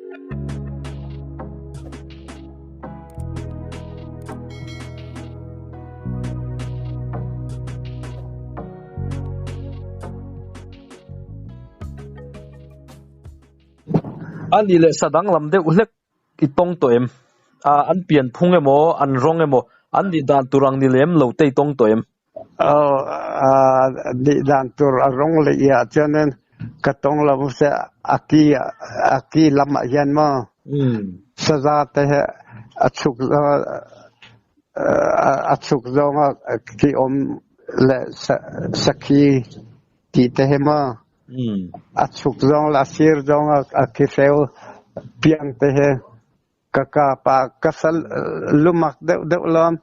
A nih leh sa danglam deuh hlek i tawng tawh em? Ah, an pian phung emaw, an rawng emaw, an nih dan tur ang ni lem lo te i tawng tawh em? Aw, nih dan tur a rawng leh iah chuanin ka tawng lo se a ki a ki lamah hian maw saza te hi a chhuk a chhuk zawnga ki awm leh sakhi tih te hi maw a chhuk zawng leh a sir zawnga a ki hreu piang te hi ka kap a ka sal lumak deuh deuh lawm.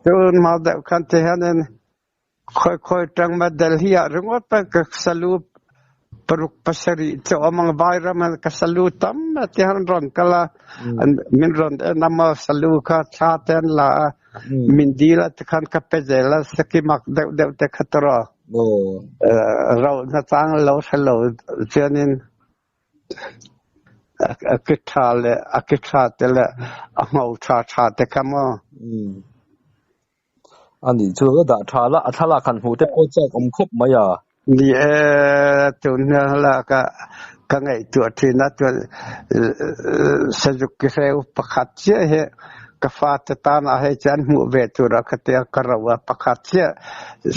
Cun mau deuh khan ti hianin khawi khawi ṭang ma Delhi ah ringawt peng ka salu paruk pasarih cu amang vairam an ka salu tam ti han ron kal a min ron en ama salu kha thla te an la a min dil a tikhan ka pe zel a sakimak deuh deuh te kha tawh ro na chang lo hre lo chuanin a ki ṭha le a ki ṭha te le a ngho ṭha ṭha te kha maw. Ani chu ka dah ṭha la, a thlalak han hmuh te pawh chak awm khawp mai a. Ni e, tun hna ka ka ngaihtuah ṭhin a, chuan sazuk ki hreu pakhat chiah hi ka fate tan ah hei chuan hmuh ve tur a ka tia ka ro a pakhat chiah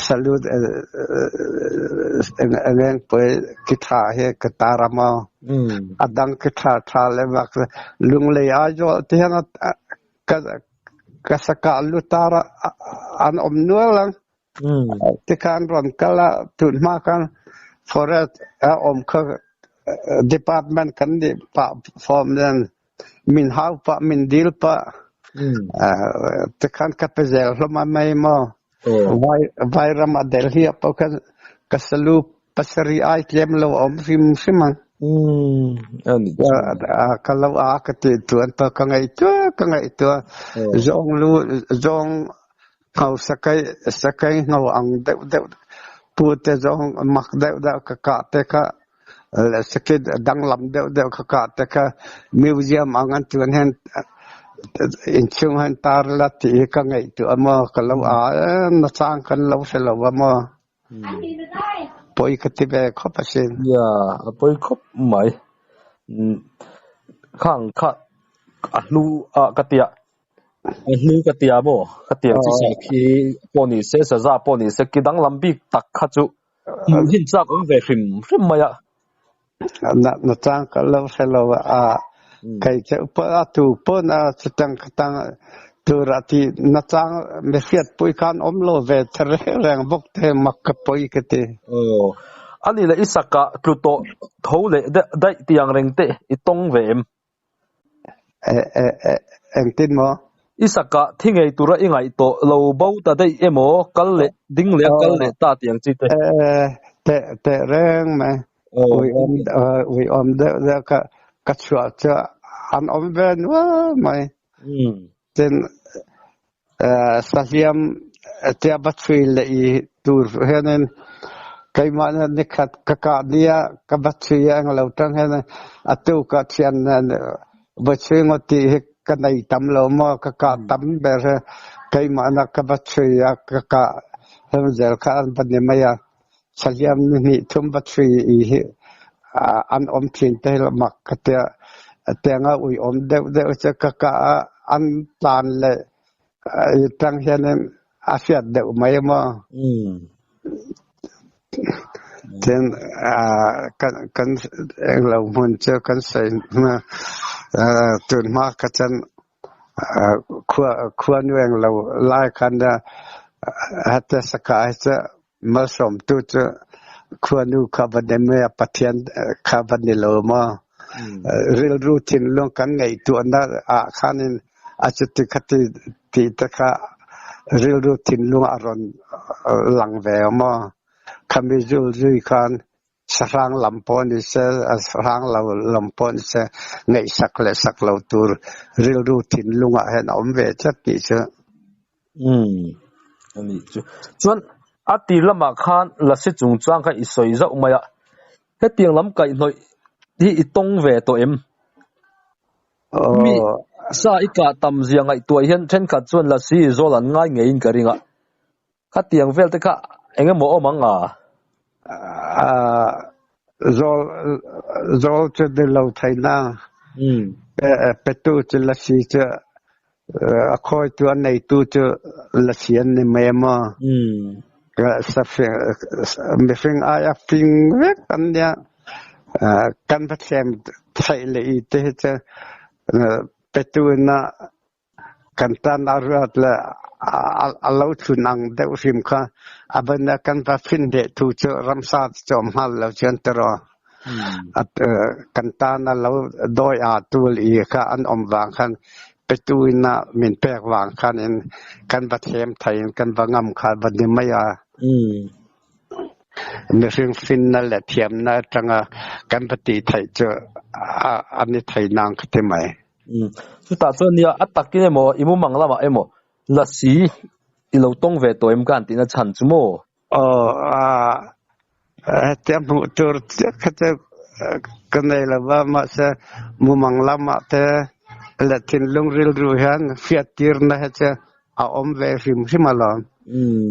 salute Lengpui ki ṭha hi ka tar a maw? A dang ki ṭha ṭha le bak Lunglei Aizawl ti hian ka sakah lutar an awm nual ang. Tikhan rawn kal a tunhma khan forest a awm kha department kan nih pah form nen min hau pah min dil pah tikhan ka pe zel hlawm a mai maw. Vairam a Delhi ah pawh khan ka salu pasarih ai tlem lo a awm hrim hrim ang. Ka lo a ka ti tuan pa ka ngaihtuah ka ngaihtuah zawng lu zawng ngho sakai sakai ngho ang deuh deuh pu te zawng mak deuh deuh ka kah te kha le saki danglam deuh deuh ka kah te kha museum ang an tuan hian inchhung han tar la tih hi ka ngaihtuah a maw ka lo a em nachang kan lo hre lo a maw pawi ka ti ve khawp asin. Nia a pawi khawp mai khang kha a hlu ah ka tia a hlu ka tia maw ka tia chu sakhi pawh ni se saza pawh ni se ki danglam bik tak kha chu Hmuh hin chak awm ve hrim hrim mai a. Na chang ka lo hre lo a kei che pa a tu pawn a chutang ka tang tur a ti na chang mi hriat pui khan awm lo ve the reng reng bawk te mak ka pawi ka ti. Aw. Ani leh i sakah tlu tawh tho leh daih tiang reng te i tawng ve em? Engtin maw? I sakah thi ngei tura i ngaih tawh lo bo ta daih emaw kal leh ding leh a kal leh ta tih ang chi te. Teh teh reng mai. Ui awm ui awm deuh deuh ka ka chhuah chu an awm ve nual mai. Tin sahliam tia va chhui leh i tur hianin keimah nih nikhat ka kah nia ka va chhui a englo tang hian atu ka thian nen va chhui ngawt tih hi ka nei tam lo maw ka kah tam ber hi keimah na ka va chhui a ka kah hem zel kha an va ni mai a sahliam ni hnih thum va chhui i hi an awm thin te hi mak ka tia tianga ui awm deuh deuh chu ka kah a an tlan leh tang hianin a hriat deuh mai maw tin kan kan englo hmun chu kan sawi tun hma ka chan khua khuanu englo lai khan hate saka hi chu malsawmtu chu khuanu kha va ni mai a Pathian kha va ni lo maw rilru thinlung kan ngaihtuahna ah khanin a chuti khati tih te kha rilru thinlung a rawn lang ve maw khami zul zui khan Sahrang lam pawh ni se, sahrang lo lam pawh ni se, ngaihsak leh sak lo tur rilru thinlungah hian a awm ve tlat tih chu. Umm, a nih chu. Chuan a tir lamah khan Lasi chungchang kha i sawi zauh mai a, hetiang lam kaihhnawih hi i tawng ve tawh em? Mi sa i kah tam zia ngaihtuah hian thenkhat chuan lasi zawl an ngai ngeiin ka ring a. Khatiang vel te kha eng emaw awm ang a? Zawl zawl chu ni lo thei na. Petu chu lasi chu a khawitu a neitu chu lasi an ni mai emaw? Mihring aia fing vek an nia. Kan va thlem theih leh i te hi chu petu in a kan tan a ruat le a lo thlun ang deuh hrim kha a ban a kan va fin leh thu chu ramsa chu awm hngal lo chuan tiraw kan tan a lo dawi a tul i kha an awm vang khan petu in a min pek vang khan in kan va thlem thei in kan va ngam kha va ni mai a. Mihring finna leh thiamna atanga kan va tih theih chu a ni thei nang ka ti mai. Chutah chuan nia a takin emaw i mumang lamah emaw lasi i lo tawng ve tawh em ka han tihna chhan chu maw? Aw hetia hmuh tur chiah kha chu ka nei lo va, mahse mumang lamah te leh thinlung rilru hian hriattirna hi chu a awm ve hrim hrim alawm.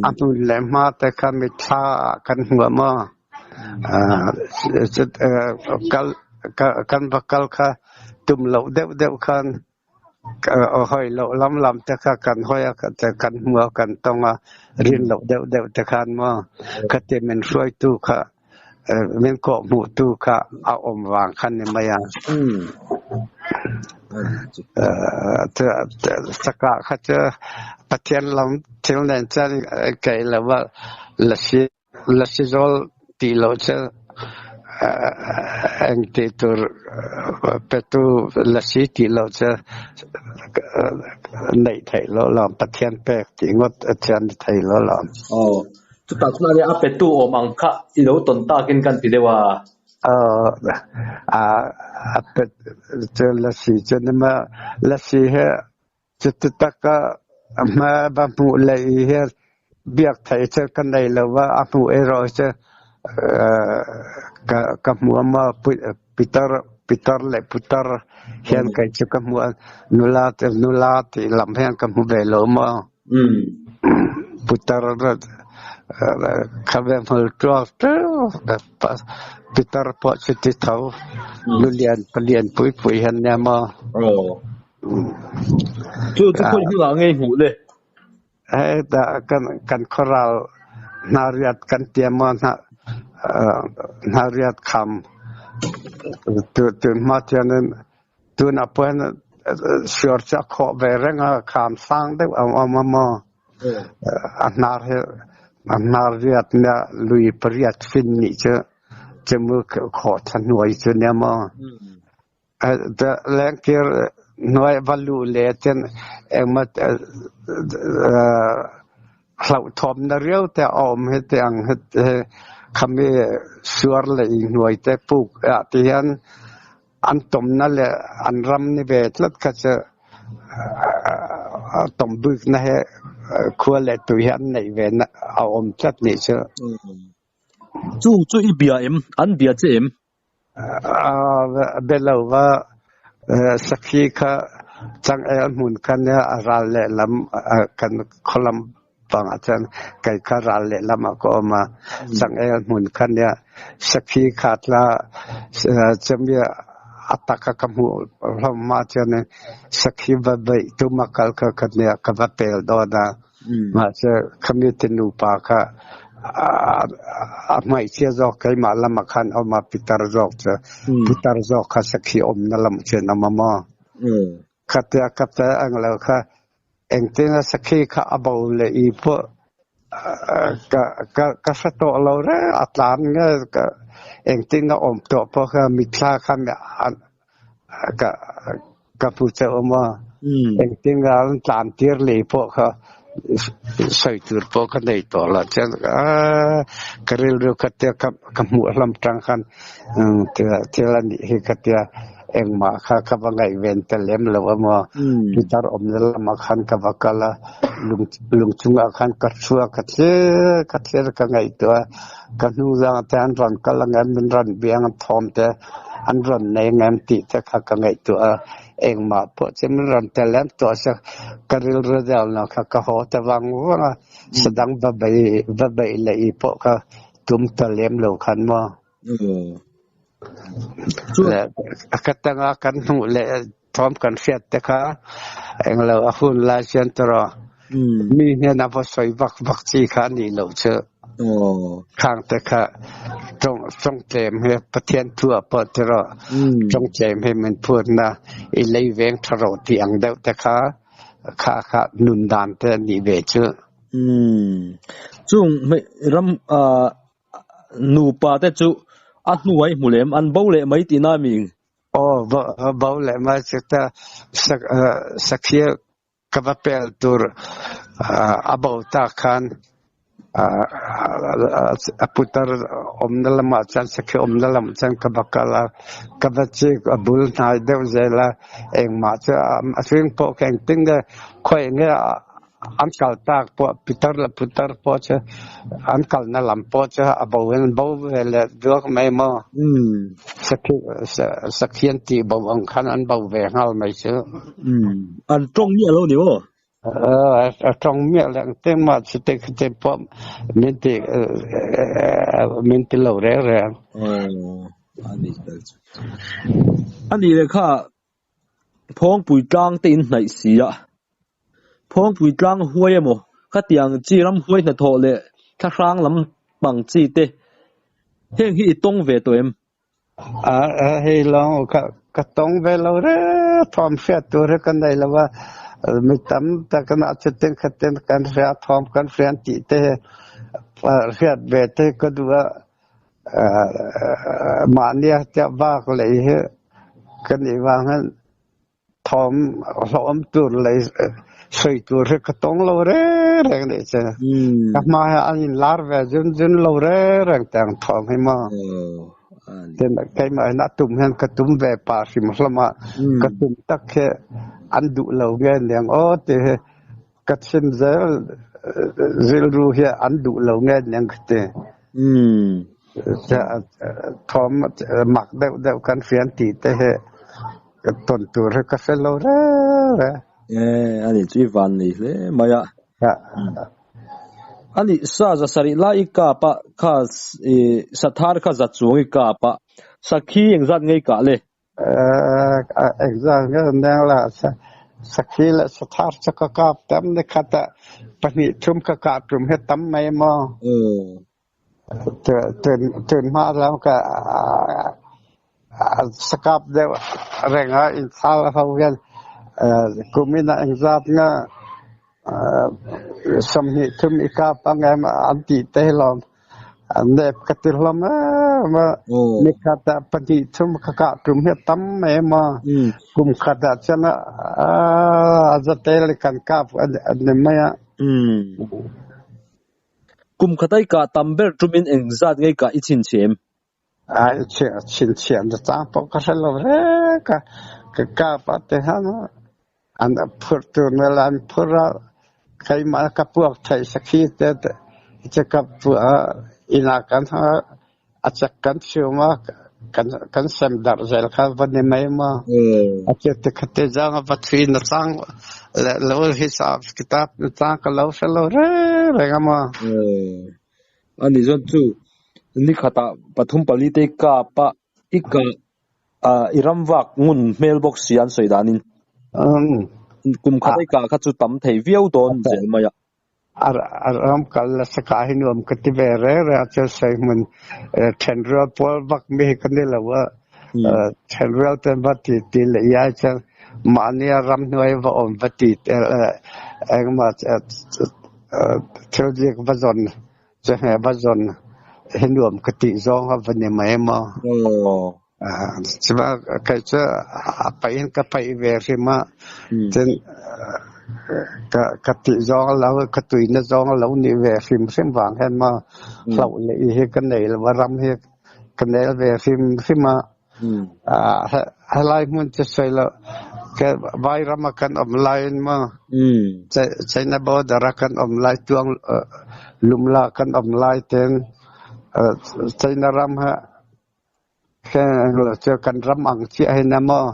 A hmun leh hma te kha mitthla ah kan hmu a maw? Kal kan va kal kha tum loh deuh deuh khan hawi loh lam lam te kha kan hawi a kan hmu a kan tawng a rin loh deuh deuh te khan maw khati min hruaitu kha min kawhhmuh tu kha a awm vang khan ni mai a. Saka kha chu Pathian lam thil nen chuan keih lo va lasi lasi zawl tih loh chu eng tih tur petu lasi tih loh chu neih theih loh lawm Pathian pek tih ngawt chuan ni thei lo lawm. Chutah chuan a petu awm ang kha i lo tawn takin kan ti deuh a. A pet chu lasi chu ni ma lasi hi chuti taka hma va hmuh leh i hian biak theih chu ka nei lo va, a hmuh erawh chu ka hmu a maw pitar pitar leh putar hian kei chu ka hmu a, nula nula tih lam hian ka hmu ve lo maw. Putar khabe hmul tuak teuh pitar pawh chu ti tho lulian palian pui pui hian nia maw. Chu chu khawi hnungah ngei hmuh le? Hetah kan kan khuaral hnariat kan tia maw hnariat kham tu tu hma chuanin Tunah pawh hian suar chu a khawh ve reng a, kham sang deuh a awm a maw? A hnar hi a hnar riat nia lui pariat fin nih chu chemu khawh thla hnuai chu nia maw? Lengkir hnuai va luh leh cun engmaw hlauhthawmna riau te a awm hi tiang hi khami suar leh hnuai te puk ah ti hian An tawmna leh an ram ni ve tlat kha chu tawm bikna hi khua leh tui hi an neih ve na a awm tlat nih chu. Chu chu i bia em? An bia che em? Be lo va, sakhi kha changel hmun kha nia a ral lehlam kan khaw lam Pangah chuan kei kha ral lehlamah ka awm a, changel hmun kha nia sakhi kha tla chumi a taka ka hmuh hlawm hma chuanin sakhi va beih tum a kal kha ka nia ka va pel dawn a, mahse khami te nupa kha a hmaihchhia zawk keimah lamah khan a awm a, pitar zawk chu pitar zawk kha sakhi awmna lamah chuan a awm a maw? Khatia ka pe ang lo kha engtin a sakhi kha a bo leh i pawh ka ka ka hre tawh lo reng a tlan nge ka engtin a awm tawh pawh kha mitthla kha ka ka hmu chauh a maw engtin a an tlan tir leh pawh kha sawi tur pawh ka nei tawh lo chuan ka rilru khatia ka ka hmuh hlawm tang khan thil a nih hi khatia. Engmah kha ka va ngaihven ta lem lo a maw. Pitar awmna lamah khan ka va kal a, lung lung chungah khan ka thu a, ka thlir ka thlir ka ngaihtuah a, ka hnungzangah te an rawn kal ang em, min rawn biang a thawm te an rawn nei ang em tih te kha ka ngaihtuah a, engmah pawh chu min rawn tel em tawh se ka rilru deuh lo kha ka haw ta vang vang a, sadang va bei va beih leh i pawh kha tum ta lem lo khan maw. Le ka tanga kan hmuh leh thawm kan hriat te kha englo a hun lai chuan tawrh mi hnena va sawi vak vak chi kha a nih loh chu. Khang te kha tawng tawng tlem hi Pathian thu ah pawh tawrh tawng tlem hi min phutna i lei veng tha rawh tih ang deuh te kha kha kha nun dan te a nih ve chu. Chung ram Nupa te chu a hnuai hmu lem an bo leh mai tihna a mi? Aw, bo leh mai chu ta sakhia ka va pel tur a bo tak khan a putar awmna lamah chuan sakhia awmna lamah chuan ka va kal a, ka va chik a bul hnai deuh zel a, engmah chu a hring pawh kha engtin nge khawi nge An kal tak pawh pitar leh putar pawh chu an kalna lam pawh chu a bo in bo ve leh duak mai maw? Sakhi an tih bo ang khan an bo ve nghal mai chu. An tawng miah lo ni maw? A tawng miah leh ang te mah chute khute pawh min ti min ti lo reng reng. A nih leh kha Phawngpui tlang te in hnaih si a, Phawngpui tlang huai emaw khatiang chi ramhuai hnathawh leh thlahrang lam pang chi te heng hi i tawng ve tawh em? A hei lawng ka tawng ve lo reng thawm hriat tur hi ka nei lo a, mi tam tak a chutin khatin kan hria thawm kan hria an tih te hi hriat ve te hi ka duh a, Mahnia chiah vak lei hi ka nih vang hian thawm hlawhawm tur lei sawi tur hi ka tawng lo reng reng anih chu. Ka hma hi an in lar ve zun zun lo reng reng teh ang thawm hi maw. Tin keimah hian a tum hian ka tum ve pah hrim hlawm a, ka tum tak hi an duh lo nge niang aw tih hi Ka chim zel rilru hi an duh lo nge niang ka ti. Thawm mak deuh deuh kan hria an tih te hi tawn tur hi ka hre lo reng reng. Ani chu i van nei hle mai a. Ani sa za sarih lai i kap a, kha sathar kha za chuang i kap a, sakhi engzat nge i kah le? Engzat nge neng la sakhi leh sathar chu ka kap tam ni khat ah pahnih thum ka kah tum hi tam mai maw? Tun hma lam ka sakap deuh reng a inthal ho hian kumin ah engzat nge sawmhnih thum i kap ang em an tih te hi lawm. Nep ka ti hlawm em a, nikhat ah pahnih thum ka kah tum hi a tam em a, kum khat ah chuan a zatel kan kap a ni mai a. Kum khat a i kah tam ber tumin engzat nge i kah i chhinchhiah em? A i chhinchhiah na chang pawh ka hre lo reng a, ka kap a ti han a, an phurh tur nel an phurh a, keimah ka puak theih sakhi te che ka puah a, inah kan a chek kan chhum a, kan sem darh zel kha va ni mai maw? A che ti khati zang a va thui na chang leh lo hisap kitab na chang ka lo hre lo reng reng a maw? Ani chuan chu ni khatah pathum pali te i kap a, i kah i ram vak ngun hmel bawk si an sawi danin kum khat a i kah kha chu tam thei viau dawn zel mai a. A ram kal nasa kah hi nuam ka ti ve reng reng a, chuan sawi hmun then rual pawl vak mi hi ka ni lo a, then rual ten va ti ti leh iai chuan mahnia ramhnuai va awm va ti engemaw Thil zik va zawn chawhmeh va zawn hi nuam ka tih zawng a va ni mai maw? Chuba kei chu a paih in ka paih ve hrim a, cun ka tih zawng a lo ka tuina zawng a lo nih ve hrimhrim vang hian maw hlauh leh hi ka nei lo a, ram hi ka nel ve hrimhrim a. Helai hmun chu sawi loh vai rama kan awm laiin maw China border a kan awm lai tuang lumla kan awm lai ten China ram ha chu kan ram ang chiah hi na maw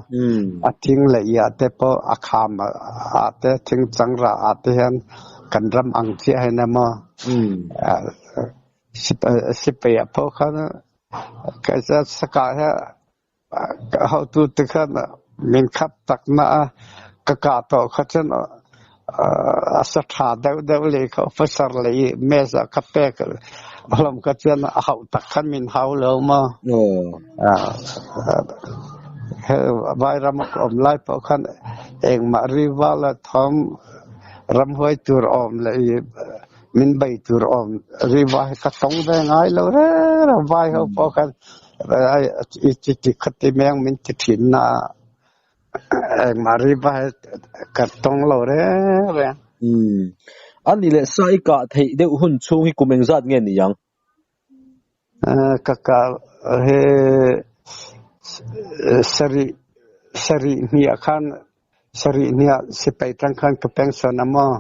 a thing leh iah te pawh a kham ah te thing changrah ah te hian kan ram ang chiah hi na maw sipai ah pawh khan sakah hian hotu te khan min khap tak na a ka kah tawh kha chuan a sa tha deuh deuh leh kha officer leh i mess ah ka pek hlawm kha chuan a hauh tak khan min hau lo maw. Vairam a ka awm lai pawh khan engmah rival a thawm ramhuai tur awm leh i min bei tur awm riva hi ka tawng ve ngai lo reng reng vai ho pawh khan i ti khati meng min ti thin na engmah riva hi ka tawng lo reng reng. A ni leh sa i kah theih deuh hun chhung hi kum engzat nge ni ang? Ka kah hi sarih sarih hnih ah khan sarih hnih ah sipai tang khan ka pension a maw?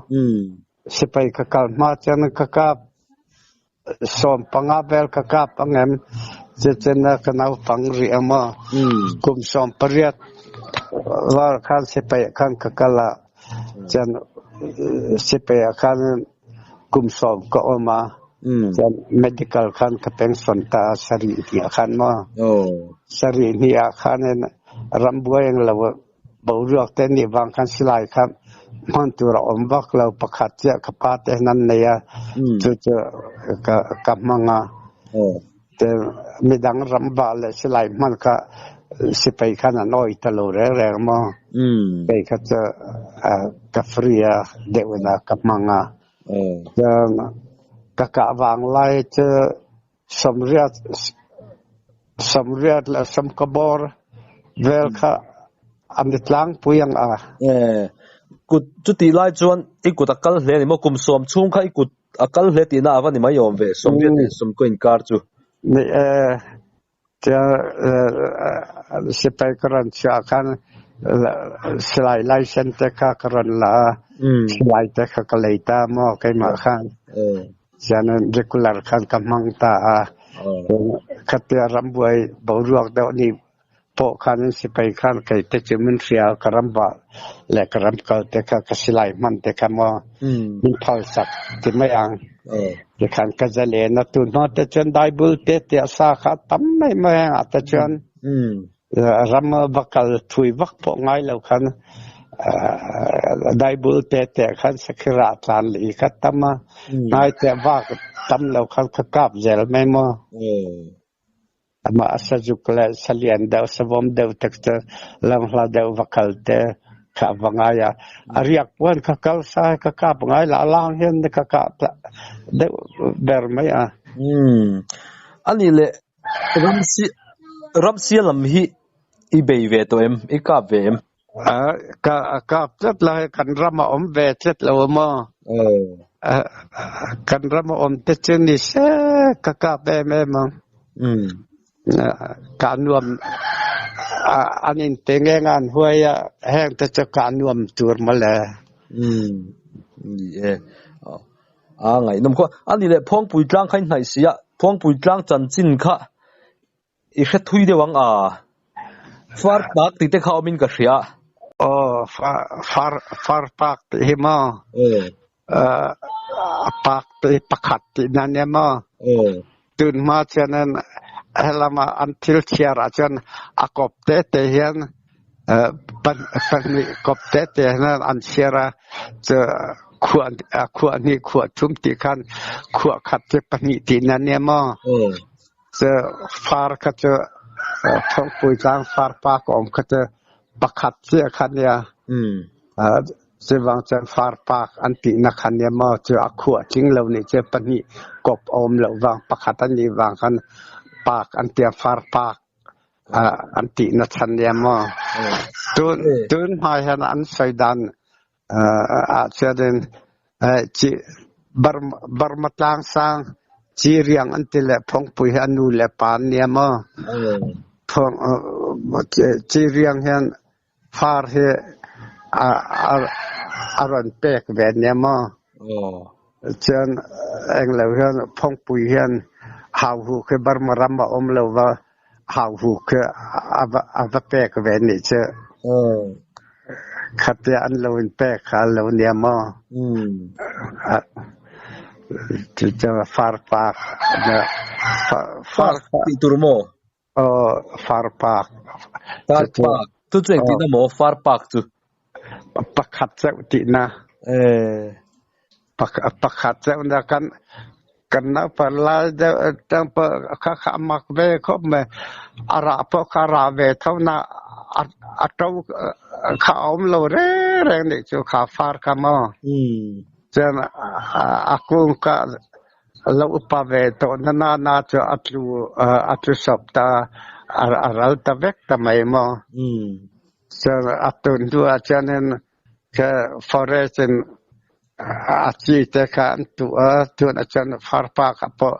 Sipai ka kal hma chuan ka kap 15 vel ka kap angem chuchen ka naupang rih a maw? Kum 18 var khan sipai khan ka kal a chuan sipai ah khan kum 10 ka awm a chuan medical khan ka pension ta a sarih hnih ah khan maw? Sarih hnih ah khanin rambuai ang lo boruak te nih vang khan silai kha hman tur a awm vak lo pakhat chiah ka pa te hian an nei a chu chu ka ka hmang a te midang ram vah leh silai hman kha sipai khan an awih ta lo reng reng maw kei kha chu ka free a deuh in a ka hmang a chuan ka kah vang lai chu 80 80 leh 90 bawr vel kha an ni tlangpui ang a. Kut chutih lai chuan i kut a kal hle a ni maw? Kum 10 chhung kha i kut a kal hle tihna a va ni mai awm ve, 80 leh 90 inkar chu. Ni e, tia sipai ka rawn chhuah khan silai license te kha ka rawn la a, silai te kha ka lei ta maw keimah khan. Chuan regular khan ka hmang ta a, khatia rambuai boruak deuh nih pawh khanin sipai khan kei te chu min hria a, ka ram vah leh ka ram kal te kha ka silai hman te kha maw min phal sak ti mai ang. Tikhan ka zalen a, tun hma te chuan Bible te tia sa kha tam mai mai ang ah te chuan ram va kal thui vak pawh ngai lo khan Bible te te khan sakhira tlan leh kha tam a, ngai te vak tam lo khan ka kap zel mai maw. Amah a sazuk leh salian deuh savawm deuh tak chu lamhla deuh va kal te kha va ngai a, a riak puan kha kal sa ka kap ngai la lang hian ka kap deuh ber mai a. Ani leh Ramsia lam hi i bei ve tawh em? I kap ve em? Ka kap tlat lo hei, kan ram a awm ve tlat lo a maw? Kan ram a awm te chu ni se ka kap em em ang. Ka nuam an inte nge nga an huai a, heng te chu ka nuam tur mawle. Ni e. A ngaihnawm khaw. A ni leh Phawngpui tlang kha i hnaih si a, Phawngpui tlang chanchin kha i hre thui deuh ang a, Far Park tih te kha awmin ka hria. Aw, Far Far Park tih hi maw? A park tih hi pakhat tih na nia maw? Tun hma chuanin helama an thil chhiar ah chuan a kawp te te hian pahnih kawp te te hian an chhiar a, chu khuah khuah hnih khuah thum tih khan khuah khat chu pahnih tih na nia maw? Cu far kha cu Thawngpui tlang farpa ka um kha cu pakhat chiah kha nia. Cuvang cun farpa an tinak kha nia maw cu a khuah tling lo nih cu pahnih kop a um lo vang pakhat an nih vang khan park an tia farpark an tinak chan nia maw. Tun tun hmai han an soi dan ah cun in Burma tlangsang Ciriang an ti le Phongpui hi a nu le pa an nia maw? Chi riang hian far hi a a rawn pek ve nia maw? Chuan englo hian Phawngpui hian Hauhuk hi Burma ram a awm lo va, Hauhuk hi a va pek ve nih chu. Khatia an lo in pek kha a lo nia maw? Chu chu far pak far tih tur maw? Aw, far pak. Far pak. Chu chu engtin maw far pak chu? Pakhat chauh tihna. Eh. Pakhat chauh na kan kan naupan lai deuh atang pawh kha kha a mak ve khawp mai. A rah pawh kha a rah ve tho na a to kha a awm lo reng reng nih chu kha far kha maw. Chuan a kung kha Lo upa ve tawh na na na chu a tlu a tlu sawp ta a ral ta vek ta mai maw. Chuan a tun hnuah chuanin ka forest in a chi te kha an tuh a, tunah chuan farpa kha pawh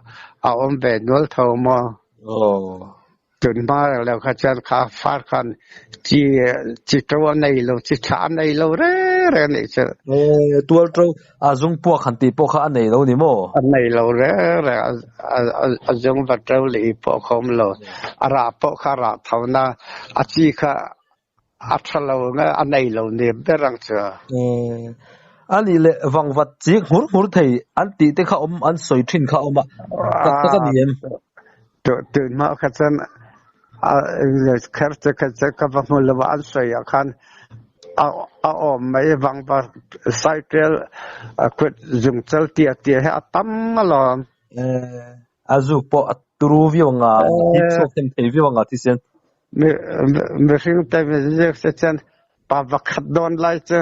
a awm ve nual tho maw. Tun hma reng lo kha chuan kha far khan chi chi to a nei lo, chi tha a nei lo reng reng anih chu. Ee, tual to a zung puak han tih pawh kha a nei lo ni maw? A nei lo reng reng, a zung va to leh pawh kha awm lo. A rah pawh kha a rah tho na, a chi kha a tha lo nge a nei lo ni ber ang chu. Ee, a nih leh vangvat chik hmur hmur thei an tih te kha awm an sawi thin kha a awm a, tak tak a ni em? Tun hma kha chuan kher che kha chu ka va hmu lo a, an sawi ah khan a awm mai vangvat cycle kut zungchal tia tia hi a tam alawm. Ee, a zuk pawh a turu viau anga, a hip chhuak them thei viau anga thisen. Mihring te min ziak se chuan pa pakhat dawn lai chu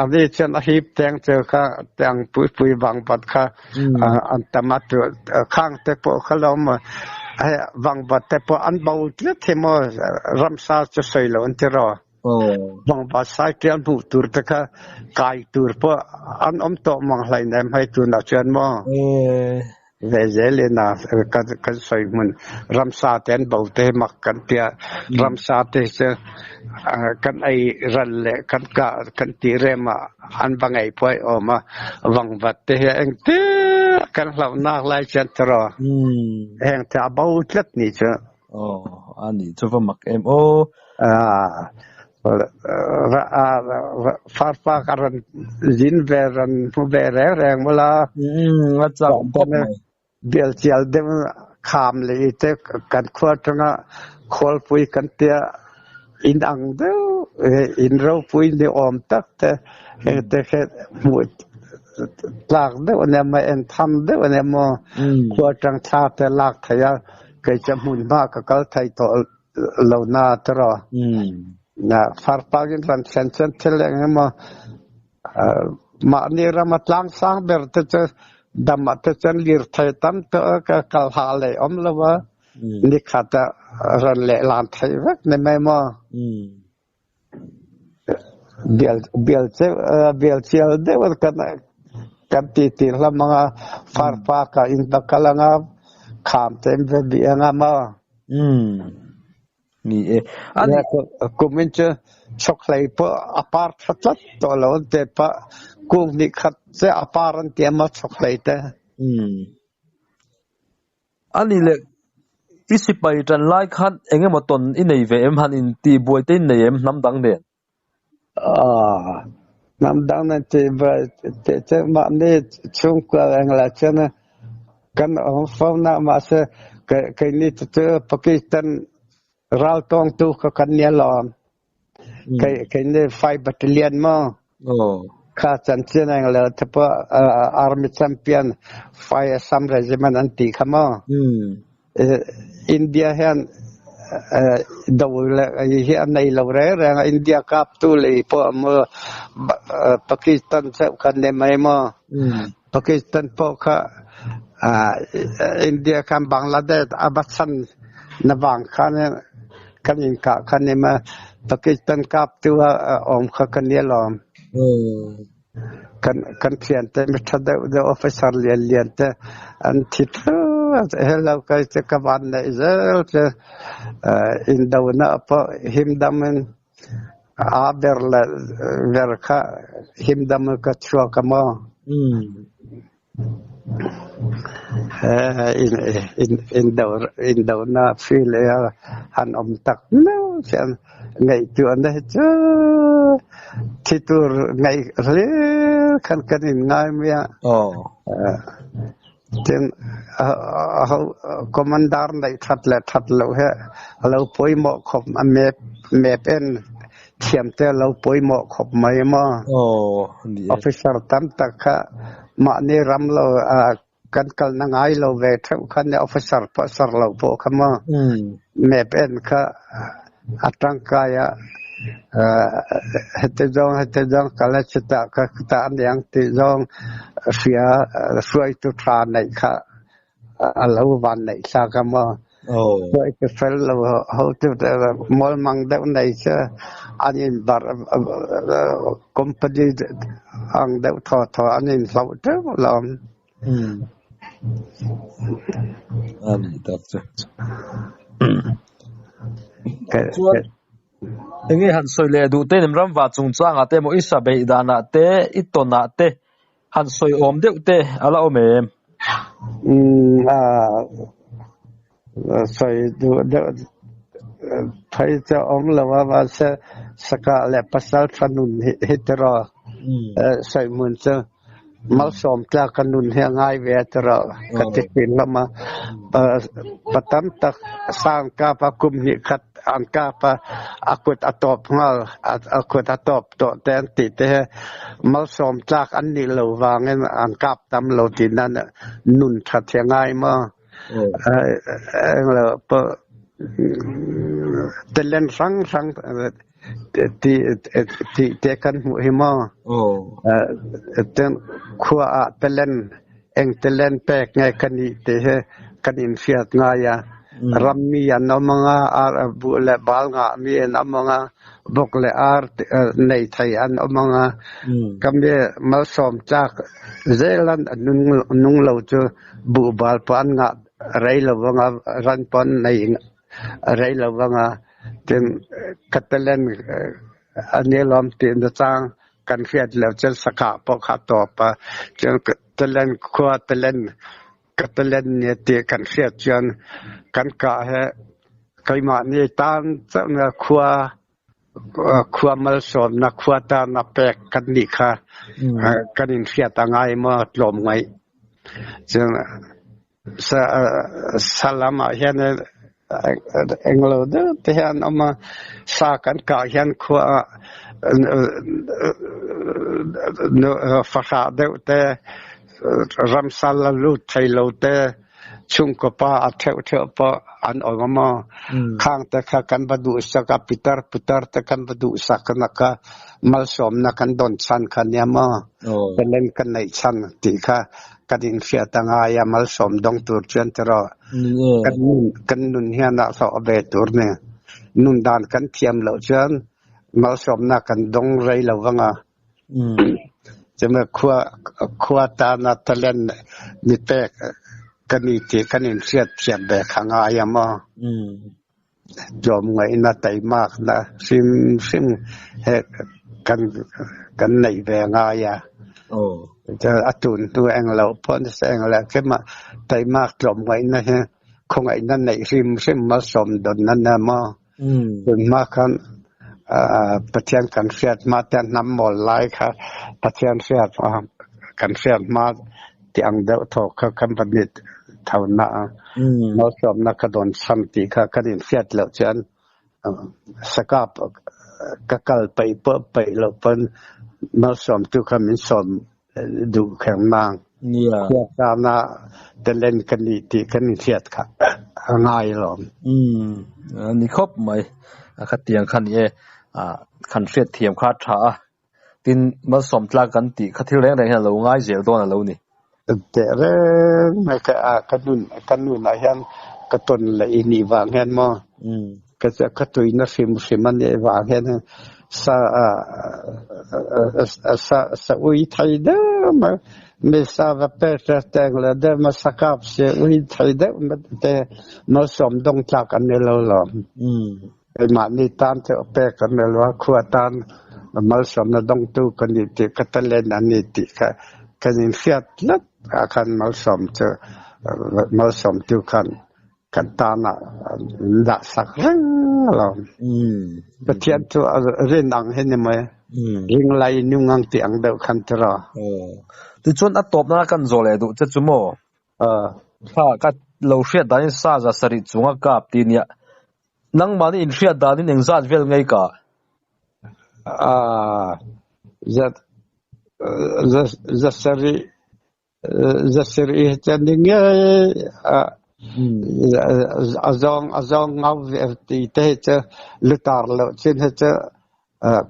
a ni chuan a hip teng chu kha tiang pui pui vang bat kha an tam a tu khang te pawh kha lo maw hei vang bat te pawh an bo tlat hi maw ramsa chu sawi lo an ti rawh vang bat sai tial hmuh tur te kha kai tur pawh an awm tawh mang hleinem hei tunah chuan maw. Ve zel in a kan sawi hmun ramsa te an bo te hi mak kan ti a, ramsa te hi chu kan ei ral leh kan kah kan tih rem ah an va ngei pawh awm a, vangvat te hi engtin kan hlauh nak lai chuan tiraw heng te a bo tlat ni chu. Aw a nih chu va mak em aw. Farpa ka rawn zin ve rawn hmu ve reng reng maw la. A chak khawp mai. Bial chial deuh kham leh i te kan khua atanga khualpui kan tia in ang deuh in ropui ni awm tak te heng te kha hmuh tlak deuh ania maw en tham deuh ania maw khua atang thla te lak theih a kei chu hmun hma ka kal thei tawh lo na tiraw na farpak in ran thlen chuan thil eng emaw mahni rama tlang sang ber te chu dam ah te chuan lirthei tam tawh ka kal hah leh awm lo a nikhat ah ran leh lan theih vek ni mai maw bial bial cheu bial chial deuh kan kan ti ti hlam anga farpak ah in va kal anga kham te in va bih anga maw. Ni e. A ni. Kum in chu chokhlei pawh a par tha tlat tawh lo an ti pah kung hnih khat che a par an ti a maw chokhlei te. A ni le i sipai tan lai khan eng emaw tawn i nei ve em han in tih buai te in nei em hnam dang nen? Hnam dang nen tih buai tih chu mahni chhungkua eng lah chuan kan awm fo na mahse keini te chu Pakistan ral tawngtu kha kan nia lawm. Keini five battalion maw? Kha chanchin eng lo te pawh army champion five Assam regiment an tih kha maw? India hian do leh hi a nei lo reng reng a, India kaptu lei pawh maw Pakistan chauh kha ni mai maw? Pakistan pawh kha India khan Bangladesh a va chhan na vang khan kan inkah kha ni maw? Pakistan kaptu a awm kha ka ni alawm. Kan kan thiante mi tha deuh deuh officer lian lian te an thi theuh. Hello kai che ka van nei zel che indona pawh himdamin a ber leh ber kha himdamin ka chhuak a maw? Indona free leh a han awm tak meuh hian ngaihtuahna hi chu thi tur ngaih hlir khan kan inngai mai a. Tin, commander neih that leh that loh hi a lo pawimawh khawp a map map en thiam te a lo pawimawh khawp mai maw? Officer tam tak kha mahni ram lo kan kalna ngai lo ve theuh kha nia officer pawh sar lo pawh kha maw? Map en kha a tangkai a heti zawng heti zawng kal a chutah ka tah aniang tih zawng hria hruaitu tha neih kha a lo van neih thlak a maw hruaitu fel lo hotu mawlmang deuh nei chu an inbarh company ang deuh thaw thaw an inhloh teuh alawm. A nih tak chu. Chuan enge han sawi leh duh te ram va chungchangah te emaw i sa beih danah te i tawnah te han sawi awm deuh te a la awm em? A sawi duh deuh phei chu a awm lo a mahse sakah leh pasal tha nun hi tiraw sawi hmun chu malsawm tlak a nun hi a ngai ve a tiraw ka ti thin hlawm a pa tam tak sang kap a kum hnih khat an kap a a kut a tawp nghal a kut a tawp tawh te an tih te hi malsawm tlak an nih lo vangin an kap tam lo tihna nun that hi a ngai maw. Englo pawh talent hrang hrang tih te kan hmuh hi maw. Tin khua ah talent eng talent pek nge ka nih tih hi kan in hriat ngai a. Rammi an awm anga ar buh le bal ngahmi an awm anga vok le ar nei thei an awm anga ka mi malsawm tlak zelan a nung lo chu Buhbal pawh an ngah rei lo vang a, ran pawh an nei rei lo vang a, tin ka talent a ni lawm tih nachang kan hriat loh chuan sakah pawh kha a tawp a, chuan ka talent khua talent ka talent nia tih kan hriat chuan kan kah hi keimahni tan chauh nia khua Khua malsawmnak khua tarnak pek kan nih kha kan in hriat a ngai maw tlawm ngaih. Cun salam ah hin englo deuh te hian um a sa kan kah hian khua ah fahrah deuh te ramsal a lut thei lo te Chungkaw pa a ṭheuhṭheuh poh an um a maw? Khang te kha kan va duhsak a, pitar putar te kan va duhsak na kha malsawmnak kan don chan kha nia maw? Talent kan neih chan ti kha kan in hriat a ngai a, malsawm dong tur chuan tiraw kan nun kan nun hian a hlawh ve tur ni. Nun dan kan thiam loh chuan malsawmnak kan dong rei lo vang a. Cuma khua khua tana talent mi pek kan i ti kan in hriat thiam ve kha ngai a maw? Tlawmngaihna teimakna hrimhrim he kan kan neih ve ngai a. A tun hnu eng lo pawh nasa eng le kema teimak tlawmngaihna hi khawngaihna neih hrimhrim malsawm dawn a nia maw? Tunhma khan Pathian kan hriat hma te hnam mawl lai kha Pathian hriat kan hriat hma tih ang deuh thaw kha kan va ni tho na a. Malsawmna ka dawn chhan tih kha kan inhriat loh chuan sakap ka kal peih pawh peih loh pawn malsawmtu kha min sawm duh kher nang. Khuasana talent ka nih tih kan inhriat kha a ngai alawm. Ni khawp mai. Khatiang kha ni e. Kan hriat thiam kha a tha a. Tin, malsawm tlak kan tih kha thil reng reng hian a lo ngai zel dawn a lo ni. Teh reng mai ka ka nun ka nunah hian ka tawn leh i nih vang hian maw ka ka tuina hrim hrim a nih vang hian sa sa sa ui thei deuh mai. Mi sa va pe te teng le deuh ma sakap si ui thei deuh ma te malsawm dawng tlak an ni lo lawm. Keimahni tan cu pek an ni lo, khua tan malsawmnak dongtu kan nih ti ka talen an ni ti kha kan in hriat tlat ahkhan malsawm cu malsawmtu khan kan tan ah an dah sak reng lo. Pathian cu rin ang hi ni mei. Ring lai nung ang ti ang deuh khan tiro. Ticun a tawpnak kan zaw le duh che cu maw? Thla ka lo hriat dan in sa za sarih cung a kap ti nia. Nangmah nih in hriat dan in engzat vel ngei ka? Za sarih za sarih hi cun ni ngei a zawng a zawng ngau ve ti te hi cu lutar lo cun hi cu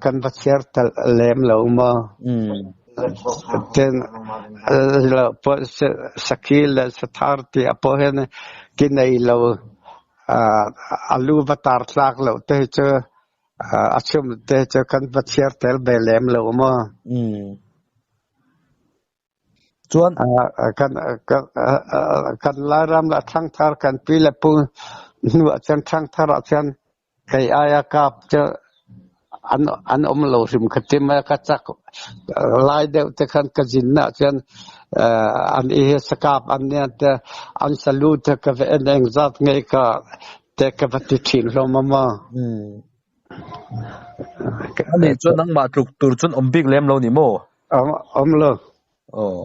kan va chiar tal lem lo maw? Cun sakhi le sathar ti a paw hin ki nei lo a lu va tar tlak lo te hi cu a chum te cu kan va chiar tel ve lem lo maw? Chuan Kan kan Lairam le ṭhangthar kan pi le pu hnu ahcun ṭhangthar ahcun Kei ai a kap cu an um lo hrim ka ti mei ka cak lai deuh te khan ka zin ahcun an i sakap an nia te an salu te ka va en engzat ngei ka te ka va ti ṭhin hlawm a maw. Ani cu nangmah tluk tur cun um bik lem lo ni maw? Um lo. Aw.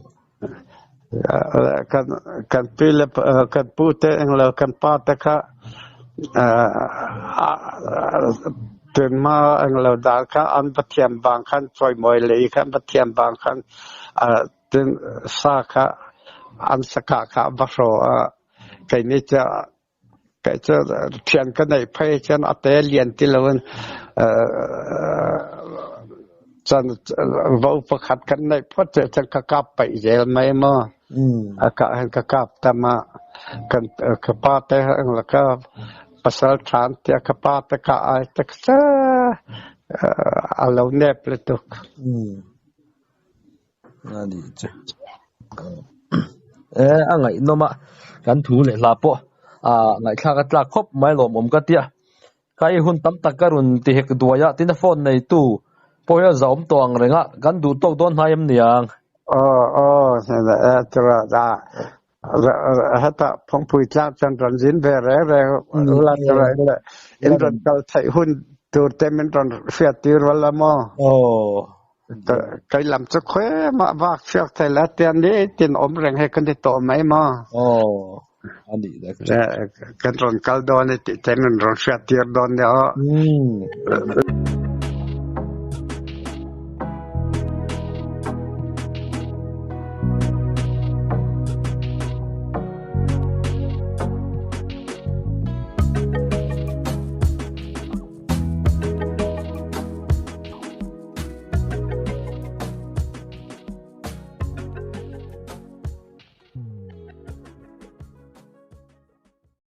Kan kan pi le kan pu te eng lo kan pa te kha tunhma eng lo dan kha an va thiam bang khan cawimawi lei kha an va thiam bang khan tun sa kha an sakah kha va hraw a kei nih cu Kei cu ṭhian ka neih phei cun a te lian ti loin cun vo pakhat kan neih phot cu cun ka kap paih zel mai maw. A kah hin ka kap tam ah kan ka pa te ka pasal ṭhan tiah ka pa te ka ai tak a lo nep le tuk. Ani chu e a ngaihnawm a kan thu leh hla pawh a ngaihthlak a tlak khawp mai lawmawm ka tia ka i hun tam tak ka rawn ti hek duai a tin a phone neitu pawh hi a zahawm tawh ang reng a kan duh tawk dawn hnai em niang. Aw aw heta phawngpui tlang chan ron zin ve re re la in ron kal theih hun tur te min ron hriat tir wala maw. Aw Kai lam chu khawi mah vak chuak thei la tian ni tin awm reng he kan ti tawh mai maw. Aw anih dak chu. Kan ron kal dawn i tih te min ron hriat tir dawn nia aw.